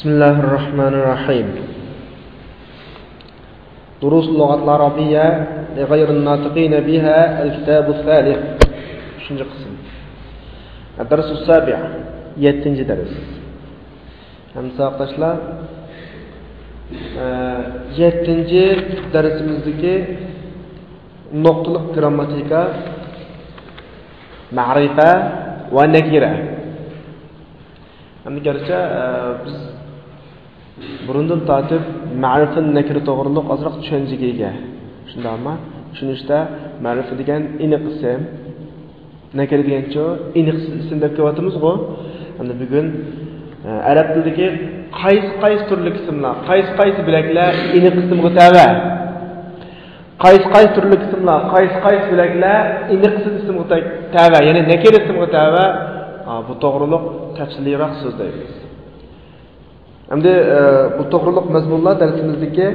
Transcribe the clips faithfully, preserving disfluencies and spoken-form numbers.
بسم الله الرحمن الرحيم. دروس اللغة العربية لغير الناطقين بها، الكتاب الثالث. ئۈچىنچى قىسىم. الدرس السابع. يەتتىنچى دەرس. ھەمدە ساۋاقداشلار، ئە، يەتتىنچى دەرسىمىزدىكى نۇقتىلىق گرامماتىكا، مەرىپە ۋە نەكىرە. ئەمدى گەرچە، ئە، بىز بۇرۇندىن تارتىپ مەرىپە، نەكىرە توغرۇلۇق ئازراق چۈشەنچىگە ئىگە. شۇنداقمۇ؟ چۈشىنىشتە مەرىپە دېگەن ئېنىق ئىسىم، نەكىرە دېگەنچۇ ئېنىقسىز ئىسىم دەپ كېلىۋاتىمىزغۇ. ئەمدى بۈگۈن، ئە، ئەرەب تىلىدىكى قايسى قايسى تۈرلۈك ئىسىملار، قايسى قايسى بۆلەكلەر ئېنىق ئىسىمغا تەۋە؟ قايسى قايسى تۈرلۈك ئىسىملار، قايسى قايسى بۆلەكلەر ئېنىقسىز ئىسىمغا تە-، تەۋە، يەنى نەكىرە ئىسىمغا تەۋە؟ ئا، بۇ توغرۇلۇق تەپسىلىيراق سۆزلەيمىز. ئەمدى، ئە، بۇ توغرۇلۇق مەزمۇنلار دەرسىمىزدىكى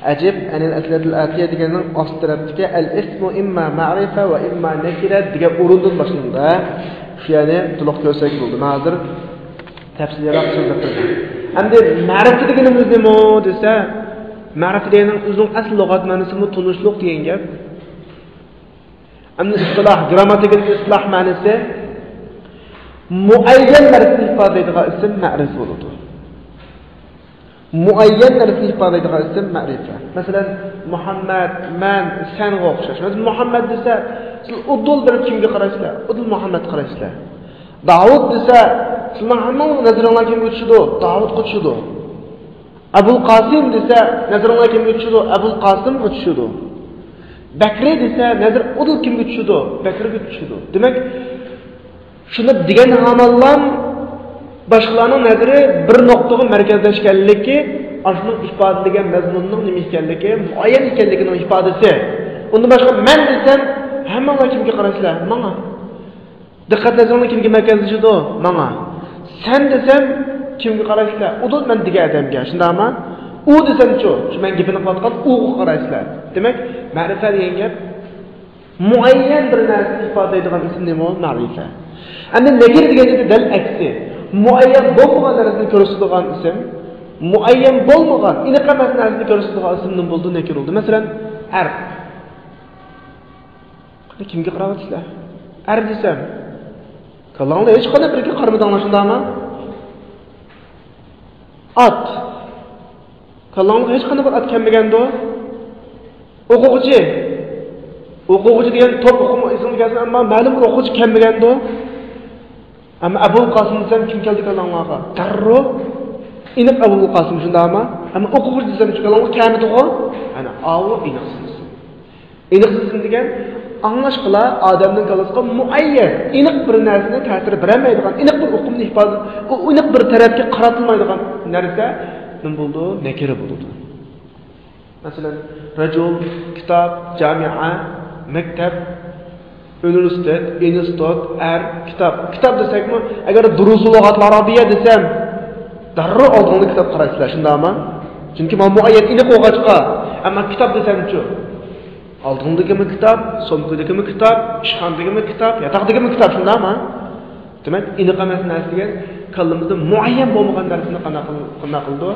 «ئەجىب ئەنىل ئەسئىلەتىل ئاتىيە» دېگەننىڭ ئاستى تەرەپتىكى «ئەل ئىسمۇ ئىمما مەرىپە ۋە ئىمما نەكىرە» دېگەن ئورۇندىن باشلىنىدۇ. شۇ يەرنى تولۇق كۆرسەك بولدى. مەن ھازىر تەپسىلىيراق سۆزلەپ بېرىمەن. ئەمدى مەرىپە دېگىنىمىز نېمە دېسە، مەرىپە دېگەننىڭ ئۆزىنىڭ ئەسلى لۇغەت مەنىسىمۇ تونۇشلۇق دېگەن گەپ. ئەمدى ئىستىلاھ، گرامماتىكىدىكى ئىستىلاھ مەنىسى مۇئەييەن نەرسىنى ئىپادىلەيدىغان ئىسىم مەرىپە بولىدۇ. مۇئەييەن نەرسىنى ئىپادىلەيدىغان ئىسىم مەرىپە. مەسىلەن، مۇھەممەد، مەن، سەنغا ئوخشاش. مەسىلەن، مۇھەممەد دېسە، سىز ئۇدۇل بېرىپ كىمگە قارايسىلەر؟ ئۇدۇل مۇھەممەدكە قارايسىلەر. داۋۇت دېسە، سىلەرنىڭ ھەممىڭلار نەزىرىڭلار كىمگە چۈشىدۇ؟ داۋۇتقا چۈشىدۇ. ئەبۇل قاسىم دېسە، نەزىرىڭلار كىمگە چۈشىدۇ؟ ئەبۇل قاسىمغا چۈشىدۇ. بەكرى دېسە، نەزىر ئۇدۇل كىمگە چۈشىدۇ؟ بەكرىگە چۈشىدۇ. دېمەك، شۇنداق دېگەن ھامانلام باشقىلارنىڭ نەزىرى بىر نۇقتىغا مەركەزلەشكەنلىكى، ئاشۇنىڭ ئىپادىلىگەن مەزمۇننىڭ نېمە ئىكەنلىكى، مۇئەييەن ئىكەنلىكىنىڭ ئىپادىسى. ئۇندىن باشقا مەن دېسەم، ھەممىڭلار كىمگە قارايسىلەر؟ ماڭا. دىققەت نەزىرىڭلار كىمگە مەركەزلىشىدۇ؟ ماڭا. سەن دېسەم، كىمگە قارايسىلەر؟ ئۇدۇل مەن دېگەن ئادەمگە، شۇنداقمۇ؟ ئۇ دېسەمچۇ؟ شۇ مەن گېپىنى قىلىۋاتقان ئۇغا قارايسىلەر. دېمەك، مەرىپە دېگەن گەپ مۇئەييەن بىر نەرسىنى ئىپادىلەيدىغان ئىسىم نېمە؟ مەرىپە. ئەمدى نەكىرە دېگەن گەپ دەل ئەكسى. مۇئەييەن بولمىغان نەرسىنى كۆرسىتىدىغان ئىسىم، مۇئەييەن بولمىغان، ئېنىق ئەمەس نەرسىنى كۆرسىتىدىغان ئىسىم نېمە بولىدۇ؟ نەكىرە بولىدۇ. مەسىلەن، ئەر. قېنى، كىمگە قاراۋاتىسىلەر؟ ئەر دېسەم، كاللاڭلار ھېچقانداق بىرىگە قارىمىدىڭلار، شۇنداقمۇ؟ ئات. كاللاڭلارغا ھېچقانداق بىر ئات كەلمىگەندۇ؟ ئوقۇغۇچى. ئوقۇغۇچى دېگەن توپ ئوقۇما ئېسىڭىزگە كەلسۇن، ئەمما مەلۇم بىر ئوقۇغۇچى كەلمىگەندۇ؟ ئەمما ئەبۇل قاسىم دېسەم، كىم كەلدى كاللاڭلارغا؟ دەررۇ ئېنىق ئەبۇل قاسىم، شۇنداقمۇ؟ ئەمما ئوقۇغۇچى دېسەمچۇ، كاللاڭلارغا كەلمىدىغۇ؟ ئەنە ئاۋۇ ئېنىقسىز ئىسىم. ئېنىقسىز ئىسىم دېگەن، ئاڭلاشقىلا، ئادەمنىڭ كاللىسىغا مۇئەييەن، ئېنىق بىر نەرسىنى تەسىر بېرەلمەيدىغان، ئېنىق بىر ئۇقۇمنى ئىپادە، ئۇ ئېنىق بىر تەرەپكە قارىتىلمايدىغان نەرسە نېمە بولىدۇ؟ نەكىرە بولىدۇ. مەسىلەن، رەجۇل، كىتاب، جامىئە، مەكتەپ، ئۇنىۋېرسىتېت، ئىنستىتۇت، ئەر، كىتاب. كىتاب دېسەكمۇ، ئەگەر دۇرۇسۇل لۇغەتىل ئەرەبىيە دېسەم، دەررۇ ئالدىڭدا كىتاب قارايسىلەر، شۇنداقمۇ؟ چۈنكى مانا مۇئەييەن ئېنىق بولغاچقا. ئەمما كىتاب دېسەمچۇ؟ ئالدىڭدىكىمۇ كىتاب، سومكىدىكىمۇ كىتاب، ئىشخانىدىكىمۇ كىتاب، ياتاقتىكىمۇ كىتاب، شۇنداقمۇ؟ دېمەك، ئېنىق ئەمەس نەرسە دېگەن كاللىمىزدا مۇئەييەن بولمىغان نەرسىنى قانداق قىل-، قانداق قىلىدۇ؟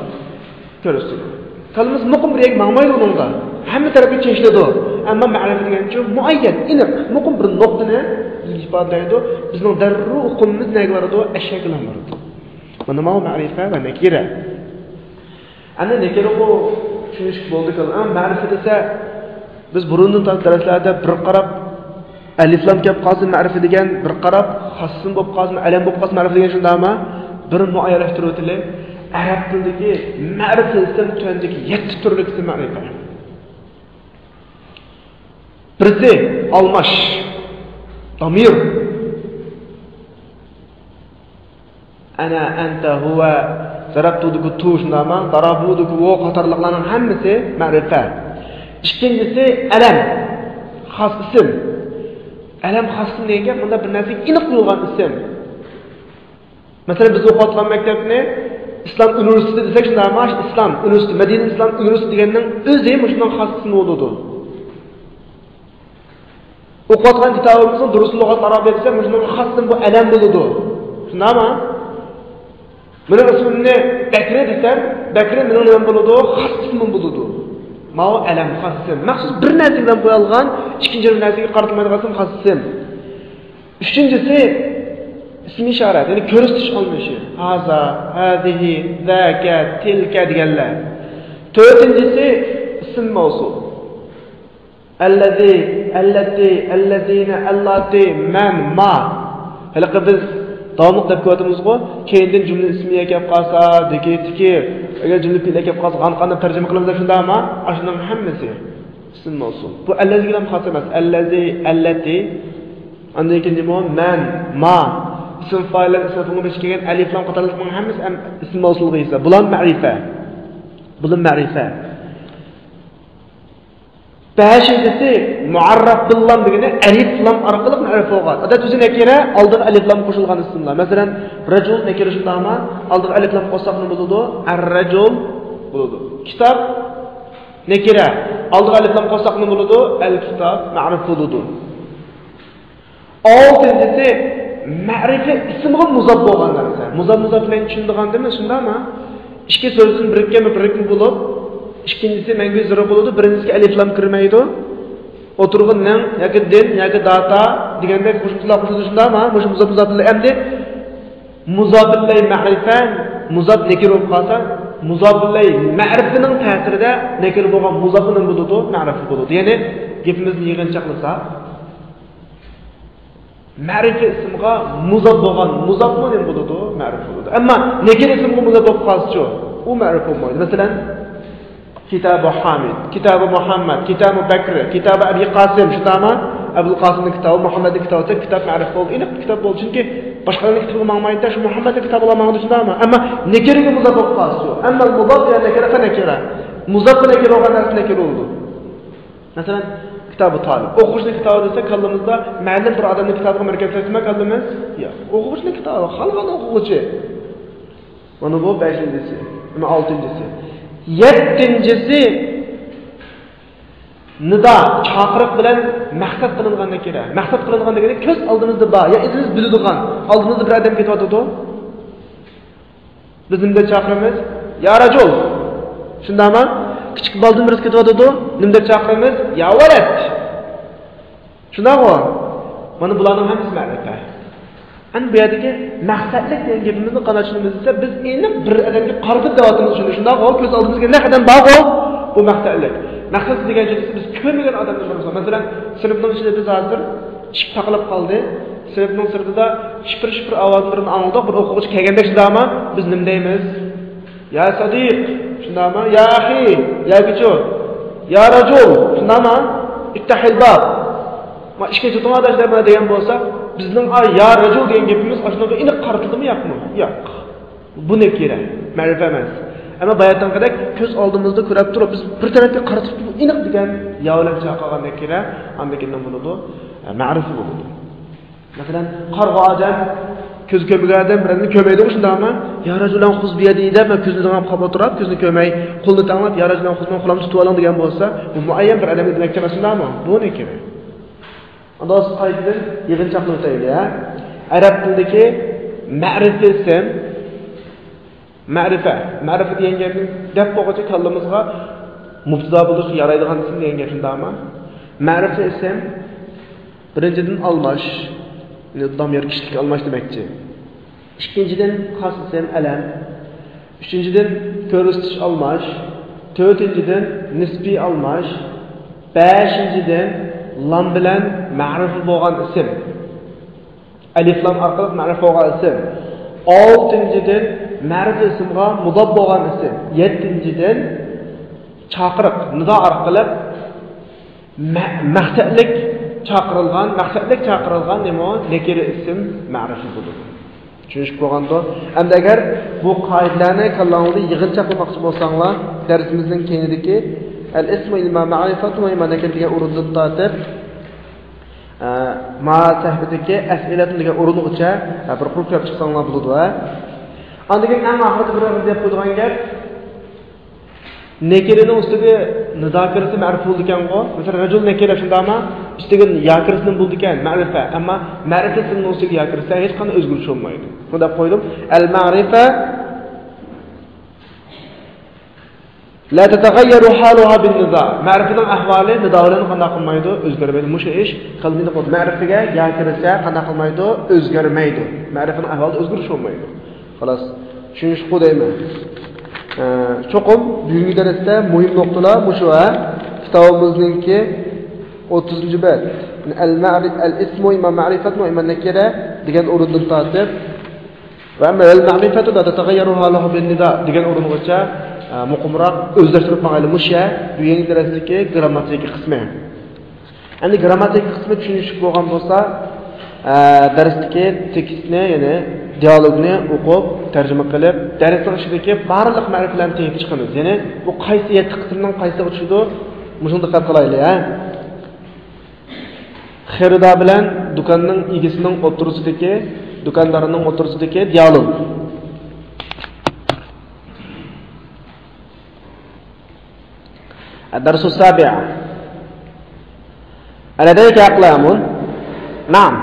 كۆرسىتىدۇ. كاللىمىز مۇقىم بىر يەرگە ماڭمايدۇ ئۇنىڭدا. ھەممە تەرەپكە چېچىلىدۇ. ئەمما مەرىپە دېگەنچۇ مۇئەييەن، ئېنىق، مۇقىم بىر نۇقتىنى بىزگە ئىپادىلەيدۇ. بىزنىڭ دەررۇ ئۇقۇمىمىز نەگە بارىدۇ؟ ئەشياگىلا بارىدۇ. مانا ماۋۇ مەرىپە ۋە نەكىرە. ئەمدى نەكىرىغۇ چۈشىنىشكە بولدى. ئەمما مەرىپە دېسە، بىز بۇرۇندىن تارتىپ دەرسلەردە بىر قاراپ، ئەلىفلام كەپ قالسا مەرىپە دېگەن، بىر قاراپ خاس ئىسىم بولۇپ قالسا، ئەلەم بولۇپ قالسا مەرىپە دېگەن، شۇنداقمۇ؟ بىر مۇئەييەنلەشتۈرۈۋېتىلى. ئەرەب تىلىدىكى مەرىپە دېسەم، تۆۋەندىكى يەتتە تۈرلۈك ئىسىم مەرىپە. بىرسى ئالماش، دامىر. ئەنە، ئەنتە، ھۇۋە، زەرەبتۇدىكى تۇ، شۇنداقمۇ؟ دارابۇدىكى ۋو قاتارلىقلارنىڭ ھەممىسى مەرىپە. ئىككىنچىسى ئەلەم، خاس ئىسىم. ئەلەم خاس ئىسىم دېگەن گەپ، مۇنداق بىر نەرسىگە ئېنىق قويۇلغان ئىسىم. مەسىلەن، بىز ئوقۇۋاتقان مەكتەپنى ئىسلام ئۇنىۋېرسىتېتى دېسەك، شۇنداقمۇ؟ ئىسلام ئۇنىۋېرسىتېتى، مەدىنە ئىسلام ئۇنىۋېرسىتېتى دېگەننىڭ ئۆزى مۇشۇنىڭ خاس ئىسمى بولىدۇ. ئوقۇۋاتقان كىتابىمىزنىڭ دۇرۇسۇل لۇغەتىل ئەرەبىيە دېسە، مۇشۇنىڭغا خاس ئىسىم بۇ ئەلەم بولىدۇ. شۇنداقمۇ؟ مېنىڭ ئىسمىمنى بەكرى دېسەم، بەكرى مېنىڭ نېمەم بولىدۇ؟ خاس ئىسمىم بولىدۇ. ماۋۇ ئەلەم، خاس ئىسىم. مەخسۇس بىر نەرسىگە نام قويۇلغان، ئىككىنچى بىر نەرسىگە قارىتىلمايدىغان ئىسىم، خاس ئىسىم. ئۈچىنچىسى، ئىسمى ئىشارەت، يەنى كۆرسىتىش ئالمىشى. ھازا، ھازىھى، زاكە، تىلكە دېگەنلەر. تۆتىنچىسى، ئىسىم مەۋسۇل. ئەللەزى، ئەللەتى، ئەللەزىنە، ئەللاتى، مەن، ما. ھېلىقى بىز داۋاملىق دەپ كېلىۋاتىمىزغۇ، كەينىدىن جۈملە ئىسمىيە كەپ قالسا، دېكىتتىكى، ئەگەر جۈملە پېئلىيە كەپ قالسا، غان قانداق تەرجىمە قىلىمىز دەپ شۇنداقمۇ؟ ئاشۇنىڭ ھەممىسى ئىسىم مەۋسۇل. بۇ ئەللەزىگىلا خاس ئەمەس. ئەللەزى، ئەللەتى، ئاندىن كېيىن نېمە؟ مەن، ما. ئىسىم فائىللار، ئىسىم مەپئۇلنىڭ بېشىغا كەلگەن ئەلىف، لام قاتارلىقلارنىڭ ھەممىسى ئەم-، ئىسىم مەۋسۇلغا ھېساب. بۇلار مەرىپە. بۇلار مەرىپە. بەشىنچىسى، مۇئەررەف بىللام دېگىنى ئەلىف لام ئارقىلىق مەرىپە بولغان. ئادەتتە ئۆزى نەكىرە، ئالدىغا ئەلىف لام قوشۇلغان ئىسىملار. مەسىلەن، رەجۇل نەكىرە شۇنداقمۇ؟ ئالدىغا ئەلىف لام قوشساق نېمە بولىدۇ؟ ئەررەجۇل بولىدۇ. كىتاب نەكىرە، ئالدىغا ئەلىف لام قوشساق نېمە بولىدۇ؟ ئەلكىتاب مەرىپە بولىدۇ. ئالتىنچىسى، مەرىپە ئىسىمغا مۇزاپ بولغان نەرسە. مۇزاپ، مۇزاپ بىلەن چۈشىنىدىغاندىمۇ؟ شۇنداقمۇ؟ ئىككى سۆزدىن بىرىككەنمۇ، بىرىكمە بولۇپ، ئىككىنچىسى مەڭگۈ زىرا بولىدۇ، بىرىنچىسىگە ئەلىف لام كىرمەيدۇ. ئوتتۇرىغا نىڭ ياكى دىن ياكى داتا دېگەندەك قوشۇمچىلار قوشۇلىدۇ، شۇنداقمۇ؟ مۇشۇ مۇزاپ، مۇزاپ بىلەن ئەمدى مۇزاپىللەي مەرىپە، مۇزاپ نەكىر بولۇپ قالسا، مۇزاپىللەي مەرىپىنىڭ تەسىرىدە نەكىر بولغان مۇزاپىنىڭ بولىدۇ، مەرىپە بولىدۇ. يەنى گېپىمىزنى يىغىنچاقلىساق، مەرىپە ئىسىمغا مۇزاپ بولغان مۇزاپمۇ نېمە بولىدۇ؟ مەرىپە بولىدۇ. ئەمما نەكىر ئىسىمغا مۇزاپ بولۇپ قالسىچۇ؟ ئۇ مەرىپە بولمايدۇ. مەسىلەن، كىتابى ھامىد، كىتابى مۇھەممەد، كىتابى بەكرى، كىتابى ئەبى قاسىم، شۇنداقمۇ؟ ئەبۇل قاسىمنىڭ كىتابى، مۇھەممەدنىڭ كىتابى دېسەك، كىتاب مەرىپ بولدى، ئېنىق كىتاب بولدى. چۈنكى باشقىلارنىڭ كىتابىغا ماڭمايدۇ، شۇ مۇھەممەدنىڭ كىتابىغا ماڭىدۇ، شۇنداقمۇ؟ ئەمما نەكىرىگە مۇزاپ بولۇپ قالسىچۇ؟ ئەمما مۇزاپ يا نەكىرە، نەكىرە. مۇزاپقا نەكىرە بولغان نەرسە نەكىرە بولىدۇ. مەسىلەن، كىتابى تالىب. ئوقۇغۇچىنىڭ كىتابى دېسە، كاللىمىزدا مەلۇم بىر ئادەمنىڭ كىتابىغا مەركەزلەشتىرمە كاللىمىز؟ ياق. ئوقۇغۇچىنىڭ كىتابى، خالىغان ئوقۇغۇچى. مانا بۇ بەشىنچىسى. مانا ئالتىنچىسى. يەتتىنچىسى، نىدا، چاقىرىق بىلەن مەقسەت قىلىنغان نەكىرە. مەقسەت قىلىنغان دېگىنى كۆز ئالدىمىزدا بار، يا ئۆزىمىز بىلىدىغان، ئالدىمىزدا بىر ئادەم كېتىۋاتىدۇ. بىز نېمە دەپ چاقىرىمىز؟ يا راجۇل. شۇنداقمۇ؟ كىچىك بالىدىن بىرسى كېتىۋاتىدۇ. نېمە دەپ چاقىرىمىز؟ يا ۋەلەد. شۇنداقمۇ؟ مانا بۇلارنىڭ ھەممىسى مەرىپە. ئەنە بۇ يەردىكى مەقسەتلىك دېگەن گېپىمىزنى قانداق چۈشىنىمىز دېسە، بىز ئېنىق بىر ئادەمگە قارىتىپ دەۋاتىمىز شۇنى. شۇنداقمۇ؟ كۆز ئالدىمىزغا نەق ئادەم بارغۇ، بۇ مەقسەتلىك. مەقسەتلىك دېگەن سۆز بىز كۆرمىگەن ئادەمدىن بىرسى. مەسىلەن، سىنىپنىڭ ئىچىدە بىز ھازىر ئىشىك تاقىلىپ قالدى. سىنىپنىڭ سىرتىدا شىپىر-شىپىر ئاۋازلىرىنى ئاڭلىدۇق. بىر ئوقۇغۇچى كەلگەندەك شۇنداقمۇ؟ بىز نېمە دەيمىز؟ يا سەدىق، شۇنداقمۇ؟ يا ئەخى، ياكىچۇ؟ يا راجۇل، شۇنداقمۇ؟ ئىپتەھىل باب. ما ئىشىكنى تۇتۇڭ ئاداش دەپ مانا دېگەن بولسا، بىزنىڭ ئا يا راجۇل دېگەن گېپىمىز ئاشۇنىڭغا ئېنىق قارىتىلدىمۇ ياقمۇ؟ ياق. بۇ نەكىرە، مەرىپە ئەمەس. ئەمما باياتىنقىدەك كۆز ئالدىمىزدا كۆرۈپ تۇرۇپ، بىز بىر تەرەپكە قارىتىپ تۇرۇپ، ئېنىق دېگەن يا بىلەن چاقىرغان نەكىرە، ئاندىن كېيىن نېمە بولىدۇ؟ ئە، مەرىپە بولىدۇ. مەسىلەن، قارىغۇ ئادەم، كۆزى كۆرمىگەن ئادەم بىر ئادەمنى كۆرمەيدىغۇ، شۇنداقمۇ؟ يا راجۇلان خۇز بىيەدىھى دەپ، مەن كۆزىنى دېڭىپ قاپ ئولتۇرۇپ، كۆزىنى كۆرمەي، قولىنى تەڭلەپ، يا راجۇلان خۇز مېنىڭ قولۇمنى تۇتۇۋالىڭ دېگەن بولسا، بۇ مۇئەييەن بىر ئادەمگە دېمەكچى ئەمەس، شۇنداقمۇ؟ بۇ نەكىرە. ئاندىن قايتىدىن يىغىنچاقنى ئۆتەيلى، ھە؟ ئەرەب تىلىدىكى مەرىپە ئىسىم، مەرىپە، مەرىپە دېگەن گەپنى دەپ بولغۇچە كاللىمىزغا مۇپتىدا بولۇشقا يارايدىغان ئىسىم دېگەن گەپ شۇنداقمۇ؟ مەرىپە ئىسىم، بىرىنچىدىن، ئالماش، يەنى دام يەر كىشىلىك ئالماش دېمەكچى. ئىككىنچىدىن، خاس ئىسىم، ئەلەم. ئۈچىنچىدىن، كۆرسىتىش ئالماش. تۆتىنچىدىن، نىسپىي ئالماش. بەشىنچىدىن، لام بىلەن مەرىپە بولغان ئىسىم. ئەلىف لام ئارقىلىق مەرىپە بولغان ئىسىم. ئالتىنچىدىن، مەرىپە ئىسىمغا مۇداپ بولغان ئىسىم. يەتتىنچىدىن، چاقىرىق، نىدا ئارقىلىق مە-، مەقسەتلىك چاقىرىلغان، مەقسەتلىك چاقىرىلغان نېمە ئۇ؟ نەكىرە ئىسىم مەرىپە بولىدۇ. چۈشىنىشلىك بولغاندۇ؟ ئەمدى ئەگەر بۇ قائىدىلەرنى كاللاڭلاردا يىغىنچاقلىماقچى بولساڭلار، دەرسىمىزنىڭ كەينىدىكى ئەل ئىسمۇ ئىمما مەرىپەتۇ ۋە ئىمما نەكىرە دېگەن ئورۇندىن تارتىپ، ئە، ما سەھىپىدىكى ئەسئىلەتۇن دېگەن ئورۇنغىچە، ئە، بىر قۇر كۆرۈپ چىقساڭلار بولىدۇ، ھە. ئاندىن كېيىن ئەڭ ئاخىرىدا بىر دەپ قويىدىغان گەپ، نەكىرىنىڭ ئۈستىگە نىدا كىرسە مەرىپە بولىدىكەنغۇ. مەسىلەن، رەجۇل نەكىرە شۇنداقمۇ؟ ئۈستىگە يا كىرسە نېمە بولىدىكەن؟ مەرىپە. ئەمما مەرىپە ئىسىمنىڭ ئۈستىگە يا كىرسە ھېچقانداق ئۆزگىرىش بولمايدۇ. شۇنداق قويدۇم. ئەل مەرىپە لا تتغير حالها بالندا. مەرىپىنىڭ ئەھۋالى نىدا بىلەن قانداق قىلمايدۇ؟ ئۆزگەرمەيدۇ. مۇشۇ ئىش قىلمىدى. مەرىپىگە يا كىرسە قانداق قىلمايدۇ؟ ئۆزگەرمەيدۇ. مەرىپىنىڭ ئەھۋالىدا ئۆزگىرىش بولمايدۇ. خالاس. چۈشىنىشلىكقۇ دەيمەن. ئە، چوقۇم بۈگۈنكى دەرستە مۇھىم نۇقتىلار مۇشۇ، ھە؟ كىتابىمىزنىڭكى ئوتتۇزىنچى بەت. ئەل مەرى-، ئەل ئىسمۇ ئىمما مەرىپەتمۇ ئىمما نەكىرە دېگەن ئورۇندىن تارتىپ، ۋە ئەمما ئەل مەرىپەتۇ لا تەتەغەييەرۇ ھالۇھۇ بىن نىدا دېگەن ئورۇنغىچە، ئە، مۇقىمراق ئۆزلەشتۈرۈپ ماڭايلى. مۇشۇ بۈگۈنكى دەرستىكى گىرامماتىكا قىسمى. ئەمدى گىرامماتىكا قىسمى چۈشىنىشلىك بولغان بولسا، ئە، دەرستىكى تېكىستنى، يەنى دىئالوگنى ئوقۇپ، تەرجىمە قىلىپ، دەرسنىڭ ئىچىدىكى بارلىق مەرىپىلەرنى تېپىپ چىقىمىز. يەنى بۇ قايسى يەتتە قىسىمنىڭ قايسىغا چۈشىدۇ؟ مۇشۇنى دىققەت قىلايلى، ھە. خېرىدار بىلەن دۇكاننىڭ ئىگىسىنىڭ ئوتتۇرىسىدىكى، دۇكاندارنىڭ ئوتتۇرىسىدىكى دىئالوگ. الدرس السابع. ألديك أقلام؟ نعم.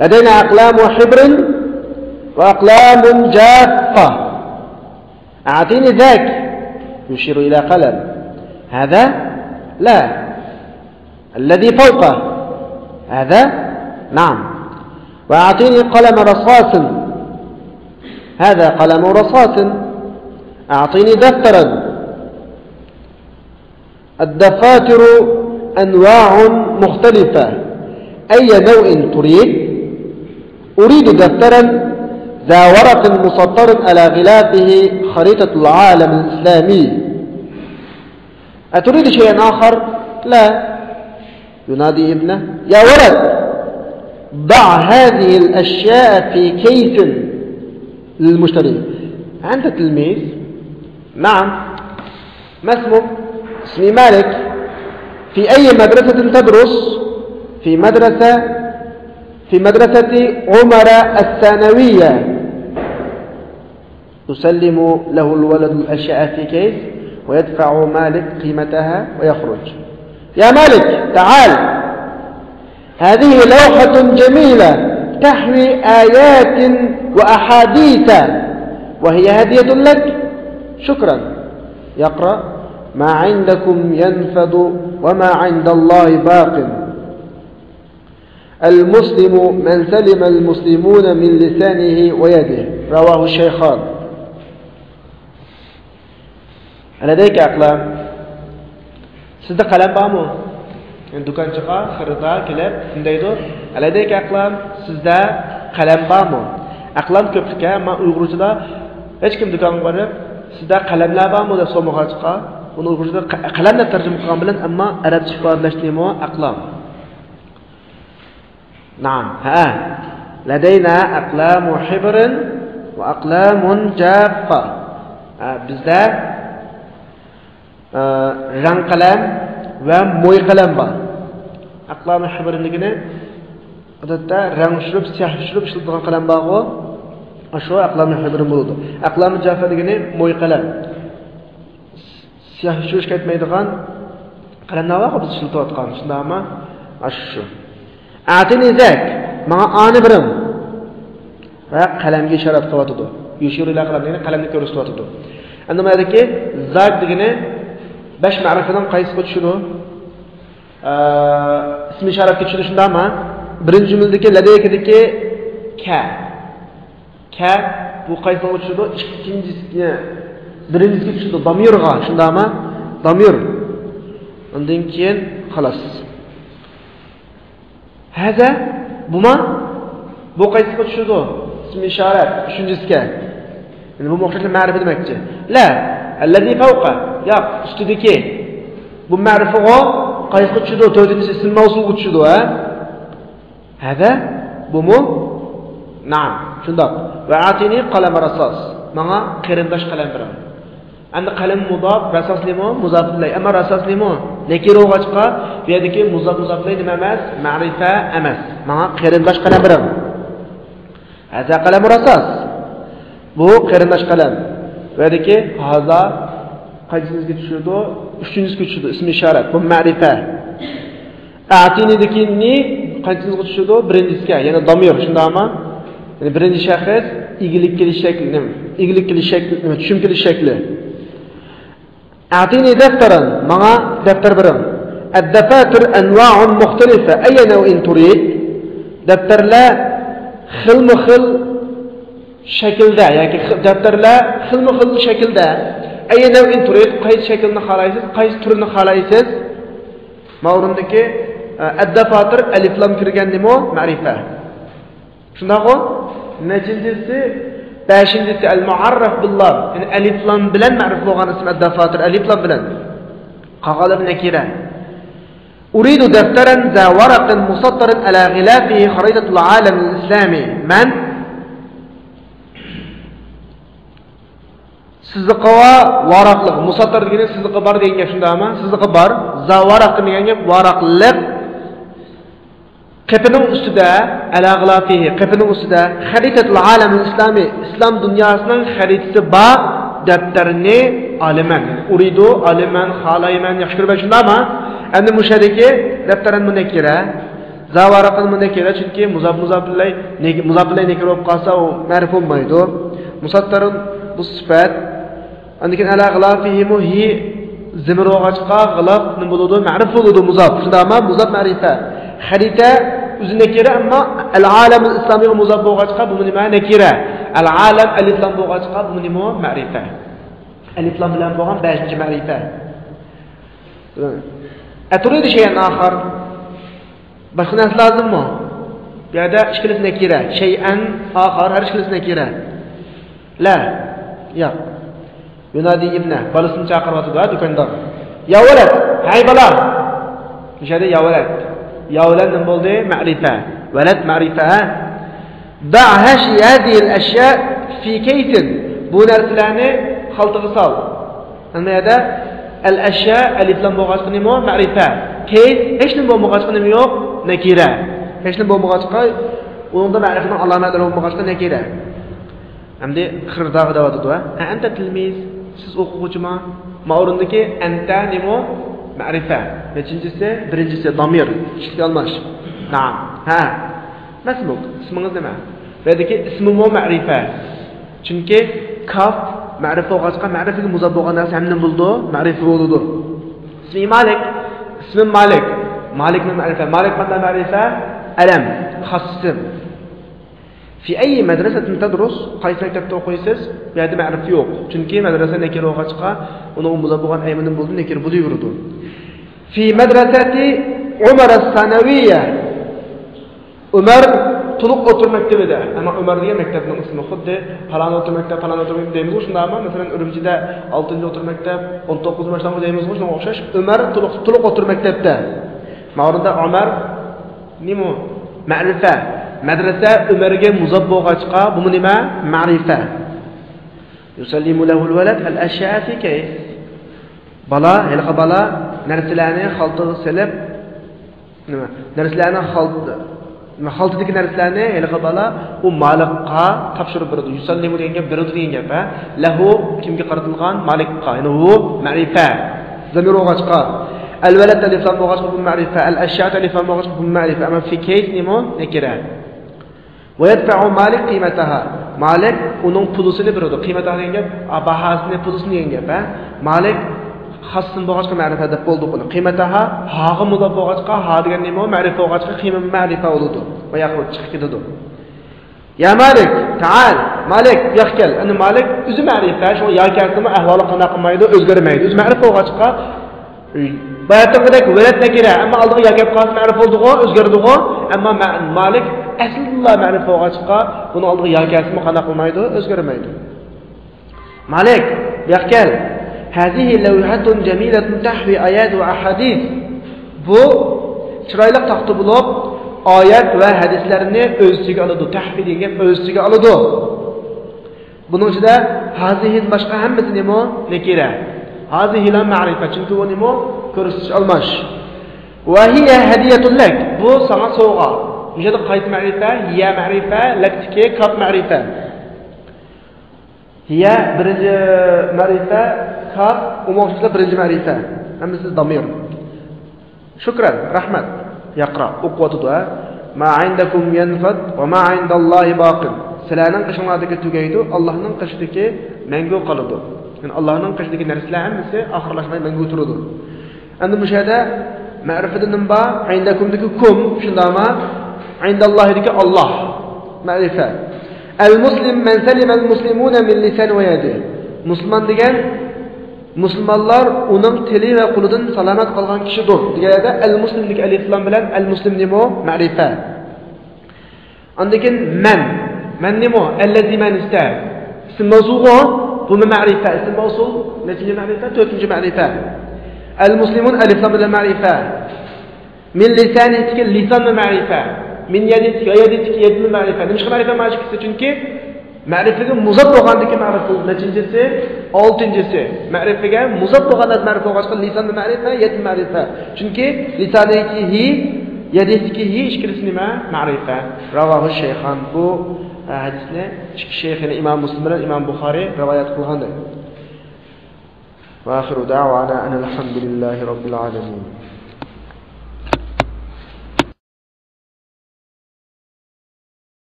لدينا أقلام حبر وأقلام جافة. أعطيني ذاك. يشير إلى قلم. هذا؟ لا. الذي فوقه. هذا؟ نعم. وأعطيني قلم رصاص. هذا قلم رصاص. أعطيني دفترا. الدفاتر أنواع مختلفة. أي نوع تريد؟ أريد دفترا ذا ورق مسطر على غلافه خريطة العالم الإسلامي. أتريد شيئا آخر؟ لا. ينادي ابنه: يا ولد، ضع هذه الأشياء في كيس للمشتري. أنت تلميذ؟ نعم. ما اسمك؟ اسمي مالك. في أي مدرسة تدرس؟ في مدرسة، في مدرسة عمر الثانوية. يسلم له الولد الأشياء في كيس ويدفع مالك قيمتها ويخرج. يا مالك، تعال. هذه لوحة جميلة تحوي آيات وأحاديث، وهي هدية لك. شكرا. يقرأ: ما عندكم ينفد وما عند الله باق. المسلم من سلم المسلمون من لسانه ويده. رواه الشيخان. لديك أقلام؟ سىزدە قەلەم بارمۇ؟ يەنى دۇكانچىغا خېرىدار كېلىپ نېمە دەيدۇ؟ لديك أقلام؟ سىزدە قەلەم بارمۇ؟ ئەقلام كۆپلۈككەن، مانا ئۇيغۇرچىدا ھېچكىم دۇكانغا بېرىپ، سىزدە قەلەملەر بارمۇ دەپ سورىمىغاچقا، ئۇنى ئۇيغۇرچىدا قە-، قەلەم دەپ تەرجىمە قىلغان بىلەن، ئەمما ئەرەبچە ئىپادىلەشتە نېمە؟ ئەقلام. نعم، ھە. لدينا أقلام حبر وأقلام جافة. ھە، بىزدە، ئە، رەڭ قەلەم ۋە موي قەلەم بار. ئەقلام حبر دېگىنى، ئادەتتە رەڭ چۈشۈرۈپ، سىياھ چۈشۈرۈپ ئىشلىتىدىغان قەلەم بارغۇ، ئاشۇ ئەقلام حبر بولىدۇ. ئەقلام جافە دېگىنى موي قەلەم. سىياھ چۈشۈرۈش كەتمەيدىغان قەلەملەر بارغۇ بىز ئىشلىتىۋاتقان، شۇنداقمۇ؟ ئاشۇ شۇ. ئەتىنى زەك، ماڭا ئانى بېرىڭ. ۋە قەلەمگە ئىشارە قىلىۋاتىدۇ. يۇشىرۇ ئىلە قەلەم دېگىنى قەلەمنى كۆرسىتىۋاتىدۇ. ئەمدى بۇ يەردىكى زاك دېگىنى بەش مەرىپىنىڭ قايسىسىغا چۈشىدۇ؟ ئە، ئىسمى ئىشارەتكە چۈشىدۇ، شۇنداقمۇ؟ بىرىنچى جۈملىدىكى لەدەيكىدىكى كە. كە، بۇ قايسىغا چۈشىدۇ؟ ئىككىنچىسى، بىرىنچىسىگە چۈشىدۇ، دامىرغا، شۇنداقمۇ؟ دامىر. ئاندىن كېيىن، خالاس. ھەزە، بۇما؟ بۇ قايسىغا چۈشىدۇ؟ ئىسمى ئىشارەت، ئۈچىنچىسىگە. يەنى بۇمۇ ئوخشاشلا مەرىپە دېمەكچى. لە، ئەللەزى فەۋقە، ياق، ئۈستىدىكى. بۇ مەرىپىغۇ قايسىغا چۈشىدۇ؟ تۆتىنچىسى ئىسم مەۋسۇلغا چۈشىدۇ، ھە؟ ھەدە، بۇمۇ؟ نەئەم، شۇنداق. ۋە ئاتىنى قەلەم رەساس. ماڭا قېرىنداش قەلەم بېرىڭ. ئەمدى قەلەم مۇزاپ، رەساس نېمە؟ مۇزاپ ئىلەي. ئەمما رەساس نېمە؟ نەكىرە بولغاچقا، بۇ يەردىكى مۇزاپ، مۇزاپ ئىلەي نېمە ئەمەس؟ مەرىپە ئەمەس. ماڭا قېرىنداش قەلەم بېرىڭ. ھەزا قەلەم رەساس. بۇ قېرىنداش قەلەم. بۇ يەردىكى ھازا قايسىسىگە چۈشىدۇ؟ ئۈچىنچىسىگە چۈشىدۇ. ئىسمى ئىشارەت. بۇ مەرىپە. ئەتىنىدىكى نى قايسىسىغا چۈشىدۇ؟ بىرىنچىسىگە، يەنى دامىر، شۇنداقمۇ؟ يەنى بىرىنچى شەخس ئىگىلىك كېلىش شەكلى، نېمە؟ ئىگىلىك كېلىش شەكلى، نېمە؟ چۈشۈم كېلىش شەكلى. أعطني دفترا، ماڭا دەپتەر بېرىڭ. الدفاتر أنواع مختلفة، أي نوع تريد؟ دەپتەرلەر خىلمۇ خىل شەكىلدە ياكى خىل، دەپتەرلەر خىلمۇ خىل شەكىلدە. أي نوع تريد، قايسى شەكىلنى خالايسىز، قايسى تۈرنى خالايسىز؟ ما ئورۇندىكى، ئە، الدفاتر ئەلىف لام كىرگەن نېمە؟ مەرىپە. شۇنداققۇ؟ نەچىنچىسى؟ بەشىنچىسى، المعرف باللام. يەنى ئەلىف لام بىلەن مەرىپە بولغان ئىسىم، الدفاتر ئەلىف لام بىلەن. قالغانلىرى نەكىرە. أريد دفترا ذا ورق مسطر على غلافه خريطة العالم الإسلامي. مەن سىزىقى بار ۋاراقلىق، مۇساتتار دېگىنى سىزىقى بار دېگەن گەپ، شۇنداقمۇ؟ سىزىقى بار، زا ۋاراق دېگەن گەپ ۋاراقلىق. قېپىنىڭ ئۈستىدە، ئەلا غىلافىھى، قېپىنىڭ ئۈستىدە خەرىتەتۇل ئالەمىل ئىسلامى، ئىسلام دۇنياسىنىڭ خەرىتىسى بار دەپتەرنى ئالىمەن. ئۇرىدۇ، ئالىمەن، خالايمەن، ياخشى كۆرىمەن، شۇنداقمۇ؟ ئەمدى مۇشەدىكى دەپتەرەن مۇنەككىرە. زا ۋاراقىل مۇنەككىرە، چۈنكى مۇزاپ، مۇزاپ بىلەن نەك-، مۇزاپ بىلەن نەكىرە بولۇپ قالسا، ئۇ مەرىپە بولمايدۇ. مۇساتتارۇن، بۇ سۈپەت. ئاندىن كېيىن ئەلا غىلافىھىمۇ، ھى زىمىر بولغاچقا، غىلاپ نېمە بولىدۇ؟ مەرىپە بولىدۇ، مۇزاپ. شۇنداقمۇ؟ مۇزاپ مەرىپە. خەرىتە ئۆزى نەكىرە، ئەمما ئەل ئالەمىل ئىسلامىغا مۇزاپ بولغاچقا، بۇمۇ نېمە؟ نەكىرە. ئەل ئالەم ئەلىف لام بولغاچقا، بۇمۇ نېمە؟ مەرىپە. ئەلىف لام بىلەن بولغان بەشىنچى مەرىپە. ئەتۇرىدۇ شەيئەن ئاخار. باشقا نەرسە لازىممۇ؟ بۇ يەردە ئىككىلىسى نەكىرە. شەيئەن ئاخار، ھەر ئىككىلىسى نەكىرە. لا. ياق. يۇنادى ئىبنە. بالىسىنى چاقىرىۋاتىدۇ، ھە، دۇكاندار. يا ۋەلەد. ھەي، بالا. مۇشۇ يەردە يا ۋەلەد. يا ۋەلەد نېمە بولدى؟ مەرىپە. ۋەلەد مەرىپە، ھە؟ دع هذه الأشياء في كيس. بۇ نەرسىلەرنى خالتىغا سال. ئەمما يەردە ئەل ئەشيا ئەلىف لام بولغاچقا نېمە؟ مەرىپە. كيس ھېچ نېمە بولمىغاچقا نېمە يوق؟ نەكىرە. ھېچ نېمە بولمىغاچقا، ئۇنىڭدا مەرىپىنىڭ ئالامەتلىرى بولمىغاچقا نەكىرە. ئەمدى خىرداغا دەۋاتىدۇ، ھە؟ ئەنتە تىلمىز، سىز ئوقۇغۇچىما؟ ما ئورۇندىكى ئەنتە نېمە؟ مەرىپە. نەچىنچىسى؟ بىرىنچىسى، دامىر. ئىككىسى ئالماش. نائەم. ھە. مەسمۇك، ئىسمىڭىز نېمە؟ بۇ يەردىكى ئىسمىمۇ مەرىپە. چۈنكى كاپ مەرىپە بولغاچقا، مەرىپىگە مۇزاپ بولغان نەرسە ھەممىنى بولىدۇ، مەرىپە بولىدۇ. ئىسمى مالىك، ئىسمىم مالىك. مالىكمۇ مەرىپە. مالىك قانداق مەرىپە؟ ئەلەم، خاس ئىسىم. في أي مدرسة تدرس؟ قايسى مەكتەپتە ئوقۇيسىز؟ بۇ يەردە مەرىپە يوق. چۈنكى مەدرەسە نەكىرە بولغاچقا، ئۇنىڭغا مۇزاپ بولغان ئەيمىنىم بولدى، نەكىرە بولۇۋېرىدۇ. في مدرسة عمر الثانوية. ئۆمەر تولۇق ئوتتۇرا مەكتىۋىدە. ئەمما ئۆمەر دېگەن مەكتەپنىڭ ئىسمى، خۇددى پالان ئوتتۇرا مەكتەپ، پالان ئوتتۇرا مەكتەپ دەيمىزغۇ، شۇنداقمۇ؟ مەسىلەن، ئۈرۈمچىدە ئالتىنچى ئوتتۇرا مەكتەپ، ئون توققۇزىنچى باشلانغۇچ دەيمىزغۇ، شۇنىڭغا ئوخشاش ئۆمەر تولۇق، تولۇق ئوتتۇرا مەكتەپتە. ماۋۇدا ئۆمەر نېمە؟ مەرىپە. مەدرەسە ئۆمەرگە مۇزاپ بولغاچقا، بۇمۇ نېمە؟ مەرىپە. يسلم له الولد الأشياء في كيس. بالا، ھېلىقى بالا نەرسىلەرنى خالتىغا سېلىپ، نېمە؟ نەرسىلەرنى خالت-، خالتىدىكى نەرسىلەرنى ھېلىقى بالا ئۇ مالىكقا تاپشۇرۇپ بېرىدۇ. يسلم دېگەن گەپ بېرىدۇ دېگەن گەپ، ھە؟ له كىمگە قارىتىلغان؟ مالىكقا. يەنى ھۇ مەرىپە. زامىر بولغاچقا. ئەل ۋەلەد ئەلىف لام بولغاچقا بۇ مەرىپە. ئەل ئەشيا ئەلىف لام بولغاچقا بۇ مەرىپە. ئەمما في كيس نېمە؟ نەكىرە. ويدفع مالك قيمتها. مالىك ئۇنىڭ پۇلىسىنى بېرىدۇ. قىيمەتها دېگەن گەپ، ئا، باھاسىنى، پۇلىسىنى دېگەن گەپ، ھە؟ مالىك خاس ئىسىم بولغاچقا مەرىپە دەپ بولدۇق ئۇنى. قىيمەتها، ھاغا مۇزاپ بولغاچقا، ھا دېگەن نېمە؟ مەرىپە بولغاچقا قىيمە-، مەرىپە بولىدۇ. ۋە ياقۇت چىقىپ كېتىدۇ. يا مالىك، تعال. مالىك، بۇياققا كەل. ئەمدى مالىك ئۆزى مەرىپە، شۇڭا يا كەلسىمۇ ئەھۋالى قانداق قىلمايدۇ؟ ئۆزگەرمەيدۇ. ئۆزى مەرىپە بولغاچقا، باياتىنقىدەك ۋەلەد نەكىرە، ئەمما ئالدىغا يا كەپ قالسا مەرىپە بولىدىغۇ، ئۆزگەردىغۇ. ئەمما مە-، مالىك ئەسلىدىنلا مەرىپە بولغاچقا، بۇنىڭ ئالدىغا يا كەلسىمۇ قانداق قىلمايدۇ؟ ئۆزگەرمەيدۇ. مالىك، بۇياققا كەل. هذه لوحة جميلة تحوي آيات وأحاديث. بۇ چىرايلىق تاختا بولۇپ، ئايەت ۋە ھەدىسلەرنى ئۆز ئىچىگە ئالىدۇ. تەھۋى دېگەن گەپ ئۆز ئىچىگە ئالىدۇ. بۇنىڭ ئىچىدە ھازىھىدىن باشقا ھەممىسى نېمە؟ نەكىرە. ھازىھىلا مەرىپە، چۈنكى ئۇ نېمە؟ كۆرسىتىش ئالماش. ۋە ھىيە ھەدىيەتۇن لەك، بۇ ساڭا سوۋغا. مۇشۇ يەردە قايسى مەرىپە؟ ھىيە مەرىپە، لەكتىكى كاپ مەرىپە. ھىيە بىرىنچى مەرىپە، كاپ ئومۇملاشتۇرۇشتا بىرىنچى مەرىپە. ھەممىسى دامىر. شۇكران، رەھمەت. يەقرا، ئوقۇۋاتىدۇ، ھە؟ ما عندكم ينفد وما عند الله باق. سىلەرنىڭ قېشىڭلاردىكى تۈگەيدۇ، ئاللاھنىڭ قېشىدىكى مەڭگۈ قالىدۇ. يەنى ئاللاھنىڭ قېشىدىكى نەرسىلەر ھەممىسى ئاخىرلاشماي مەڭگۈ تۇرىدۇ. ئەمدى مۇشۇ يەردە مەرىپىدە نېمە بار؟ ئىندەكۇمدىكى كۇم، شۇنداقمۇ؟ ئىنداللاھىدىكى ئاللاھ. مەرىپە. ئەل مۇسلىم مەن سەلىمەل مۇسلىمۇنە مىن لىسانى ۋە يەدى. مۇسۇلمان دېگەن، مۇسۇلمانلار ئۇنىڭ تىلى ۋە قولىدىن سالامەت قالغان كىشىدۇر دېگەن يەردە ئەل مۇسلىمدىكى ئەلىف لام بىلەن ئەل مۇسلىم نېمە؟ مەرىپە. ئاندىن كېيىن مەن. مەن نېمە؟ ئەللەزى مەن ئىستە. ئىسم مەۋسۇلغۇ، بۇمۇ مەرىپە. ئىسم مەۋسۇل نەچچىنچى مەرىپە؟ تۆتىنچى مەرىپە. ئەل مۇسلىمۇن ئەلىف لام بىلەن مەرىپە. مىن لىسانىدىكى لىسانمۇ مەرىپە. مىن يەدىدىكى، يەدىدىكى يەدمۇ مەرىپە. نېمىشقا مەرىپە مانا ئىككىسى؟ چۈنكى مەرىپىگە مۇزاپ بولغاندىكى مەرىپ بولدى. نەچچىنچىسى؟ ئالتىنچىسى. مەرىپىگە مۇزاپ بولغان نەرسە مەرىپ بولغاچقا، لىسانمۇ مەرىپە، يەدمۇ مەرىپە. چۈنكى لىسانىدىكى ھى، يەدىدىكى ھى ئىككىلىسى نېمە؟ مەرىپە. راۋاھۇ شەيخان. بۇ، ئە، ھەدىسنى ئىككى شەيخ، يەنى ئىمام مۇسلىم بىلەن ئىمام بۇخارى رىۋايەت قىلغان. وآخر دعوانا أن الحمد لله رب العالمين.